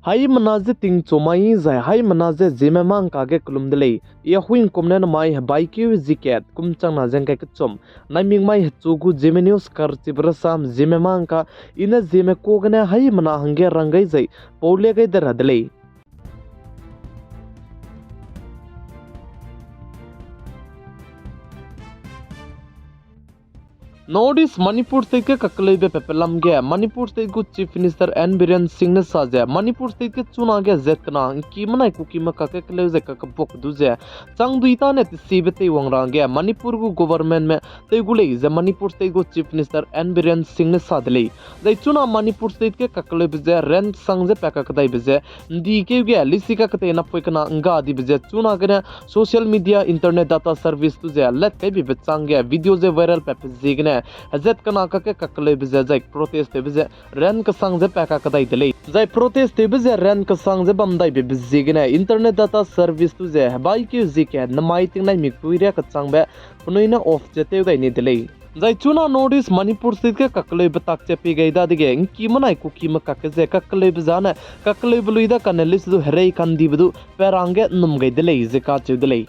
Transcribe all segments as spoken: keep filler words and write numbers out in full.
Haimena ze tingchu mai zai haimena ze Zeme mangka ge kelum de lei. I Ahuingkum ne namai hebaikeu hezie kat kum changna ze ngkai kechum. Naimik mai hechu gu Zeme News karchibe rasam Zeme mangka, i ne Zeme ka gene haimena hangge rang gai zai pau le gai de ra de lei. North East Manipur State ge kakeleube pepelam ge Manipur State gu Chief Minister N Biren Singh ne sa ze Manipur State ge chunage zat kena ngki menai Kukime kakge keleu zai kakebuak du ze chang dui tane tesibe teiwang ra hangge Manipur gu governmentme tew gu lei ze Manipur State gu Chief Minister N Biren Singh ne sa de lei. Zai chuna Manipur State ge kakeleube ze ran kesang ze pa kakedaibe ze ndikeu ge lisi kaketei napui kena ngga dibe ze chunagene social media internet data service du ze lat kaibibe chang ge video ze viral pape ziegene hezat kena kakge kakeleube ze zai protest tewbe ze ran kesang ze pa kakedai de lei. Zai protest tewbe ze ran kesang ze bam daibe ziegene internet data service du ze hebaikeu hezie kat namai tingnaimik pui ria kechangbe penui ne off ze tew gai ni de lei. Zai chuna North East Manipur State ge kakeleube tak ze pei gai dadege ngki menai Kukime kakge ze kakeleube zane kakeleube lui da kane list du herei kandibe du pa ra hangge nnum gai de lei ze kacheu de lei.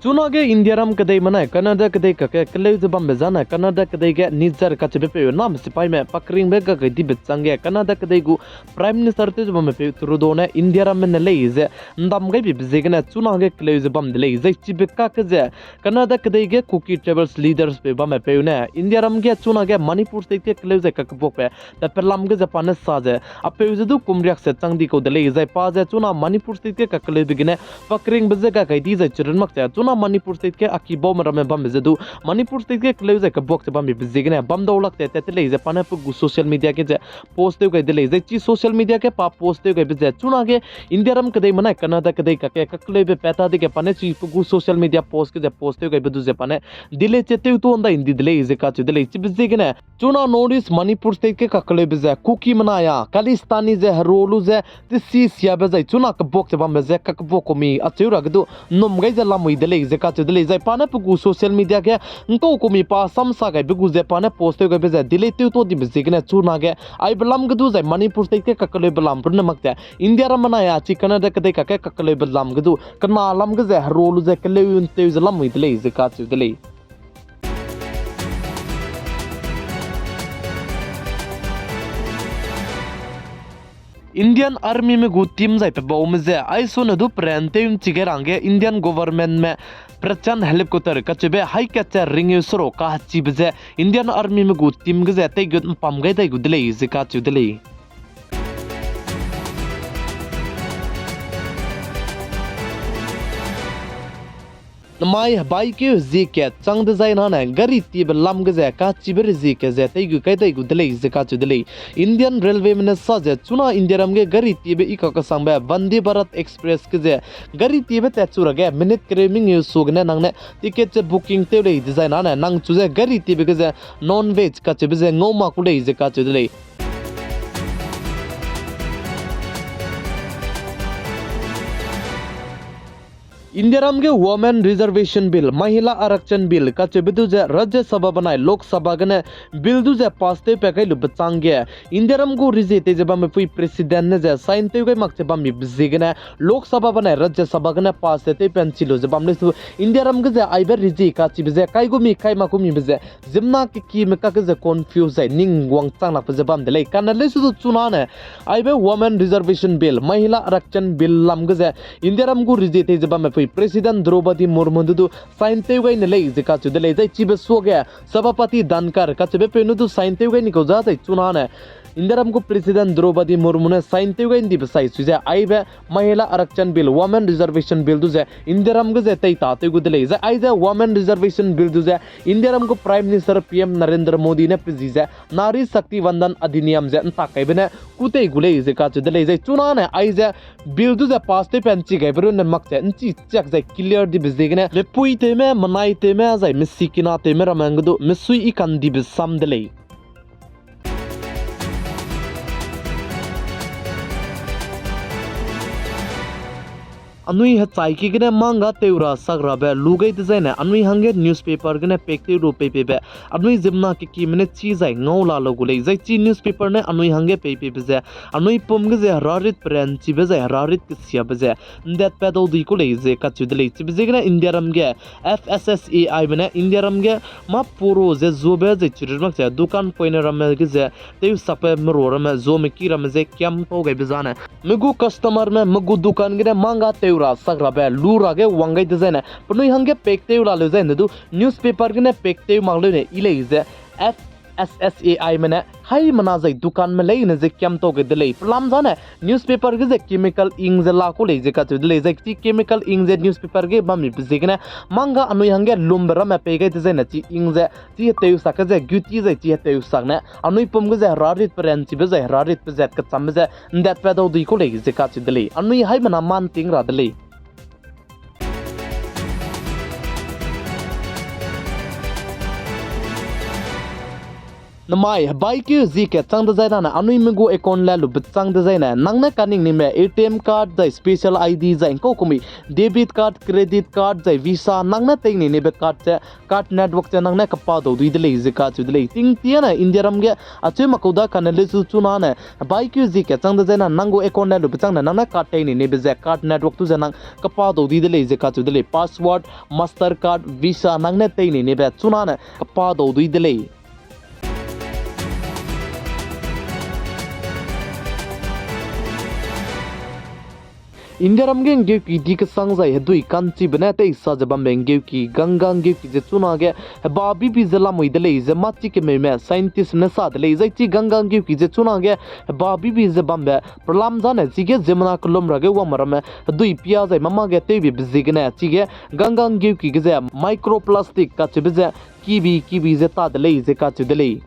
Chunage Indiaram kedei menai Canada kedei kakge keleu ze bambe zane Canada kedei ge Niger kacheube peu name sipaime pakringbe gagai dibe chang ge Canada kedei gu Prime Minister tew ze bamme peu Trudeau ne Indiaramme ne lei ze ndam gaibibe ziegene chunage keleu ze bam de lei. Zai chibe kakge ze Canada kedei ge Kuki Tribals leaders peu bamme peu ne Indiaram ge chunage Manipur State ge keleu zai kakebuakbe pepelam ge ze pa ne sa ze apeu ze du kum riak se chang di kau de lei. Zai pa ze chuna Manipur State ge kakeleube gene pakringbe ze gagai di zai chirun mak ze chuna Manipur State ge a kibaume ramme bambe ze du Manipur State ge keleu zai kebuak ze bambe ziegene bam dau lak ze tat te lei ze pa ne pe gu social media ge ze post tew gai de lei. Zai chi social media ge pa post tew gaibe ze chunage Indiaram kedei menai Canada kedei kakge kakeleube pat dadege pa ne chi pe gu social media post ge ze post tew gaibe du ze pa ne delete ze tew tuâ ndai ndi de lei ze kacheu de lei. Chibe ziegene chuna North East Manipur State ge kakeleube ze Kuki menai a Khalistani ze hero lu ze tesi siabe zai chuna kebuak ze bambe ze kakebuak kumi acheu ra ge du nnum gai ze lamui de lei ze kacheu de lei. Zai pa ne pe gu social media ge ngkau kumi pa samsa gaibe gu ze pa ne post tew gaibe ze delete tew tuâ dibe ziegene chunage aibe lam ge du zai Manipur State ge kakeleube lam runne mak ze Indiaram menai a chi Canada kedei kakge kakeleube lam ge du kena lam ge ze hero lu ze keleu ntew ze lamui de lei ze kacheu de lei. Indian Armyme gu team zai pebaume ze aisone du perantew nchi gai ra hangge Indian governmentme Prachian helicopter kacheube haikat ze ringeu sero kahechibe ze Indian Armyme gu team ge ze teigut mpam gai dai gu de lei ze kacheu de lei. Namai hebaikeu hezie kat chang dezai nane gari tiebe lam ge ze kachibe rezie kat ze teigu kai dai gu de lei ze kacheu de lei. Indian Railwayme ne sa ze chuna Indiaram ge gari tiebe i kakesangbe Vande Bharat Express ge ze gari tiebe tatchu ra ge minute kereu mengeu suagene nang ne ticket ze booking tew lei dezai nane nang chu ze gari tiebe ge ze non-veg kacheube ze ngau mak ku lei ze kacheu de lei. Indiaram ge Women Reservation Bill, Mahila Arakchan Bill kacheube du ze Rajya Sabha benai Lok Sabha gene bill du ze pass tewpat kai lube chang ge Indiaram gu rezie tei ze bamme pui President ne ze sign tew gai mak ze bammibe ziegene Lok Sabha benai Rajya Sabha gene pass ze tewpat nchi lu ze bam lei su Indiaram ge ze aibe rezie kachibe ze kai gu mi kai mak ku mibe ze ziemmena kekime kakge ze confuse zai ning wangchang lakbe ze bam de lei. Kane lei su du chunane aibe Women Reservation Bill, Mahila Arakchan Bill lam ge ze Indiaram gu rezie tei ze bamme pui President Droupadi Murmu du du sign tew gai ne lei ze kacheu de lei. Zai chibe suage Sabhapati Dhankhar kacheube peu ne du sign tew gai ni kau za zai chunane Indiaram gu President Droupadi Murmu ne sign tew gai ndibe sai sui ze aibe Mahila Arakchan Bill, Women Reservation Bill du ze Indiaram ge ze tei ta tew gu de lei. Zai aize Women Reservation Bill du ze Indiaram gu Prime Minister P M Narendra Modi ne pe zi ze Nari Shakti Vandan Adhiniyam ze ntak kaibe ne kû tei gu lei ze kacheu de lei. Zai chunane aize bill du ze pass tewpat nchi gaibe runne mak ze nchi chiak zai clear dibe ziegene mepui tewme, menai tewme zai mesikina tewme ramme hangge du mesui i kandibe sam de lei. Anui hechaiki gene mangga tew ra sak rabe lu gai dezaine anui hangge newspaper gene pek tew lu pei peibe anui ziemmena kekime ne chi zai ngau la lau gu lei. Zai chi newspaper ne anui hangge pei peibe ze anui pum ge ze herarit peranchibe zai herarit kesiabe ze ’ndat pat dau di ku lei ze kacheu de lei. Chibe ziegene Indiaram ge F S S A I me ne Indiaram ge mâ puro ze zuabe zai chirun mak ze dukan poine ramme ge ze tewsakbe merua ramme zuame ki ramme ze kiam tau gaibe zane me gu customerme me gu dukan gene mangga tew ra sak rabe lu ra ge wang gai dezaine penui hangge pek tew la leu zaine du newspaper gene pek tew mak leu ne yi lei ze F S S A I me ne haimena zai dukanme leine ze kiam tau gai de lei. Pelam zane newspaper ge ze chemical ink ze la ku lei ze kacheu de lei. Zai chi chemical ink ze newspaper ge bammibe ziegene mangga anui hangge lumbe ramme pei gai dezaine chi ink ze chi hetewsak ge ze guti zai chi hetewsak ne anui pum ge ze herarit peranchibe zai herarit pezat kechambe ze ’ndat pat dau di ku lei ze kacheu de lei. Anui haimena mâ ’nting ra de lei. Namai hebaikeu zie kat chang dezai dane anui me gu account le lube chang dezaine nang ne kaning nime A T M card zai special I D zai ’ngkau kumi debit card, credit card zai Visa nang ne tei nei nebe card ze card network ze nang ne kepa dau dui de lei ze kacheu de lei. Tingtiane Indiaram ge acheu makau da kane lesu chunane hebaikeu zie kat chang dezai dane nang gu account le lube chang ne nang ne card tei nei nebe ze card network tu ze nang kepa dau dui de lei ze kacheu de lei. Password, Mastercard, Visa nang ne tei nei nebe chunane kepa dau dui de lei. Indiaram ge ’nggeuki di kesang zai hedui ka'nchibe ne teisa ze bambe ’nggeuki Ganga ’nggeuki ze chunage heba bibi ze lamui de lei ze mâ chi kemeume scientistme ne sa de lei. Zai chi Ganga ’nggeuki ze chunage heba bibi ze bambe pelam zane chige ziemmena kelum ra ge wangme ramme hedui pia zai mâ mâ ge tewbibe ziegene chige Ganga ’nggeuki ge ze microplastic kacheube ze kibi kibi ze ta de lei ze kacheu de lei.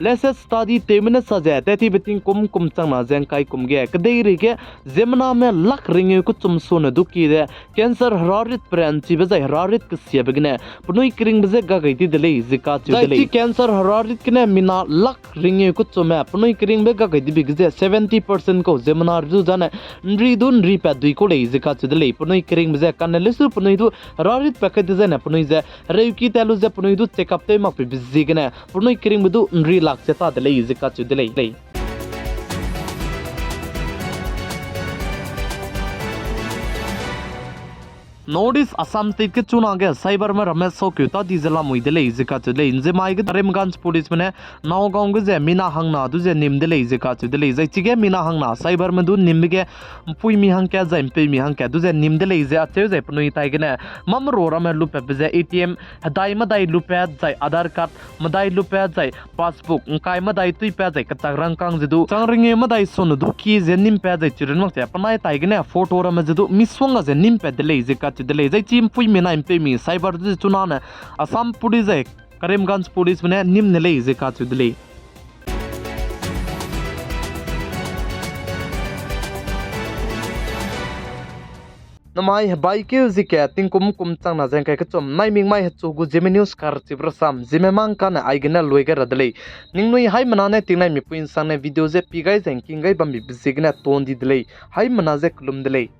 Latest study tewme ne sa ze tat tibe tingkum kum changna ze ’ngkai kum ge kedeireige ziemmename lak ringeu kechum sune du kie ze cancer herarit peranchibe zai herarit kesiabe gene penui keringbe je ga gai di de lei ze kacheu de lei. Zai chi cancer herarit gene mina lak ringeu kechumme penui keringbe ga gai dibe ge ze seventy percent kau ziemmena ri du zane ’nri du ’nri pat dui kau lei ze kacheu de lei. Penui keringbe je kane lesu penui du herarit pat kai dezaine penui ze hereuki tat lu ze penui du check up tew makpeibe ziegene penui keringbe du ’nri lak ze ta de lei ze kacheu de lei. North East Assam State ge chunage cyberme ramme saukeu ta di ze lamui de lei ze kacheu de lei. ’Nzemai ge Karimganj Policeme ne Nagaon ge ze mina hangna du ze nim de lei ze kacheu de lei. Zai chige mina hangna cyberme du nimbe ge ’mpuimi hangkat zai ’mpeumi hangkat du ze nim de lei ze acheu zai penui tai gene mâ merua ramme lupatbe ze A T M hedai medai lupat zai Aadhaar card medai lupat zai passbook ’ngkai medai tuipat zai kechak rangkâng ze du chang ringeu medai sune du kie ze nimpat zai chirun mak ze penai tai gene photo ramme ze du misongga ze nimpat de lei ze kacheu de lei. Zai chi ’mpuimi nai ’mpeumi cyber du ze chunane Assam Police zai Karimganj Policeme ne nim ne lei ze kacheu de lei. Namai hebaikeu zie kat tingkum kum changna ze ’ngkai kechum naimik mai hechu gu Zeme News karchibe rasam Zeme mang kane aigene lui gai ra de lei. Ningnui haimena ne tingnaimipui ’nsangne video je pi gai ze ’ngking gai bambibe ziegene ton di de lei. Haimena je kelum de lei.